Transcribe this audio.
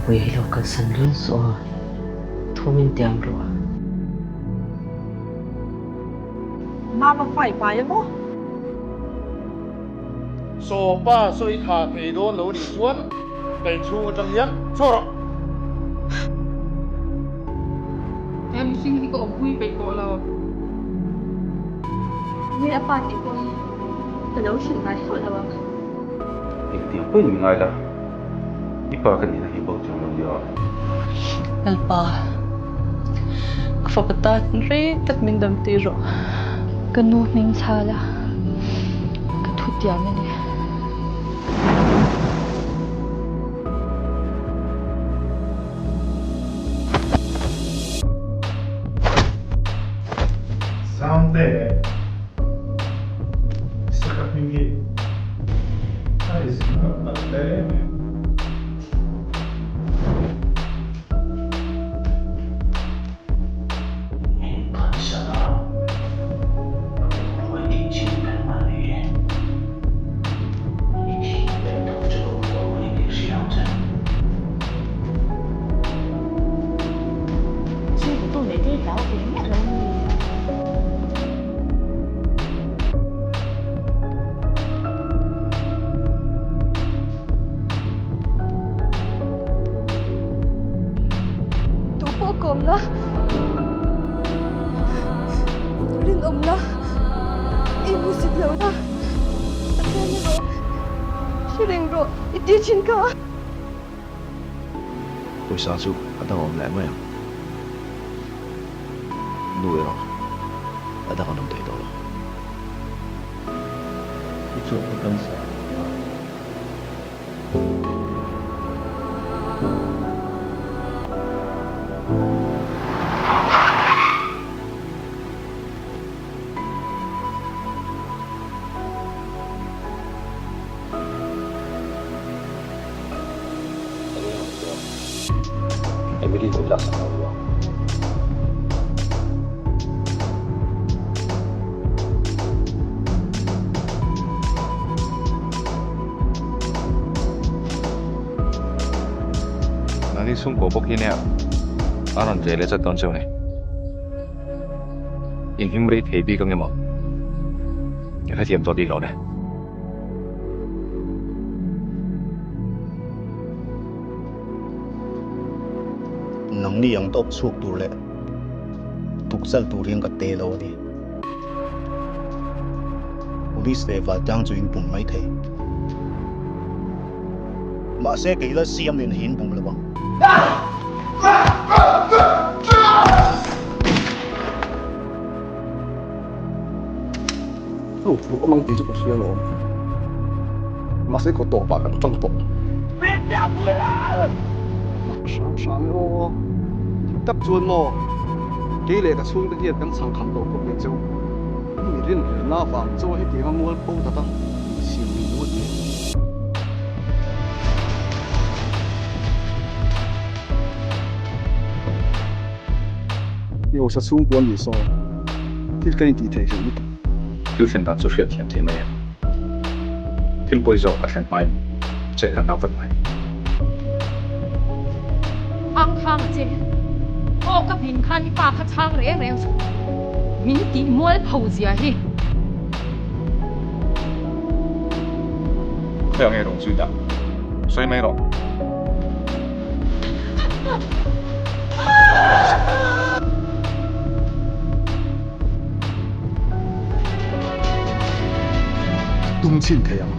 Puia hi lo kalsan lul suh aw, thu min tiam rawh. Mama fai pai a maw? Saw pa saw i tha thei dawn lo nih chuan ka inchhung atang hian chhuak rawh. He mihring hi ka awmpui peih tawh lo. Nge a pa tih pawh hi ka lo hrilh ngai hauh lo ang. Engtiang pawhin mi ngai la, i pa ka nihna hi bo chuang lo nia. Lalpa, ka fapa tan rei tak min dam tir rawh. Ka nu hming chhal a, ka thutiam a ni. Sangte, Isaka hming hi a ri zing nalh nalh hle mai. Min phatsan a, ka bungrua i tih chin fel mah ni e. I thih leh tho chu ka kut a awm a ni tih hria ang che. Chhungkutu neih te hi hlau ve miah lo mi. Tu pawh kawmna rinawmna i hmusit lohna Pathian erawh hre reng rawh i ti thin kha. Pawisa chu a dang awm leh mai ang. Nu erawh a dang an awm thei tawh lo. I chuan ka cancer a ni a. Emily min laksak lo nia. Nangni chhungkaw bawk hi nia a rawn tleh leh chat dawn cheu ni. In him rei thei bik ang emaw? Ka hrethiam tawh bik lo ne. Nangni ang tawp chhuak tur leh tukzal tur hian ka te lo a ni. Police leh Valtlang chu in pum mai thei. Mahse kei la siam nen hi in pum lo ang. Ho thu awm ang tih chu ka hria alawm. Mahse kaw tawpah kan tang tawh. Mak hram hram e aw. Dik tak chuan maw, kei leh ka chhungte hian kan chhang kham tawh khawp mai cheu. I mi rinhlelhna avang chaw hetianga mual pho taka insiam min duh a ni. I hausa chhungkua ni saw, thil ka intih theih hreh lutuk. Thil thlen dan chu hriat thiam thei mai a, thil pawi zawk a thlen hmain che kan nau vat mai. Ang khang a che. Aw ka hmin khan i pa kha chhang reng reng suh. Min tih mual pho zia hi. Khawi ang erawh chu i dah sawi mai rawh. Tum chhin thei ang.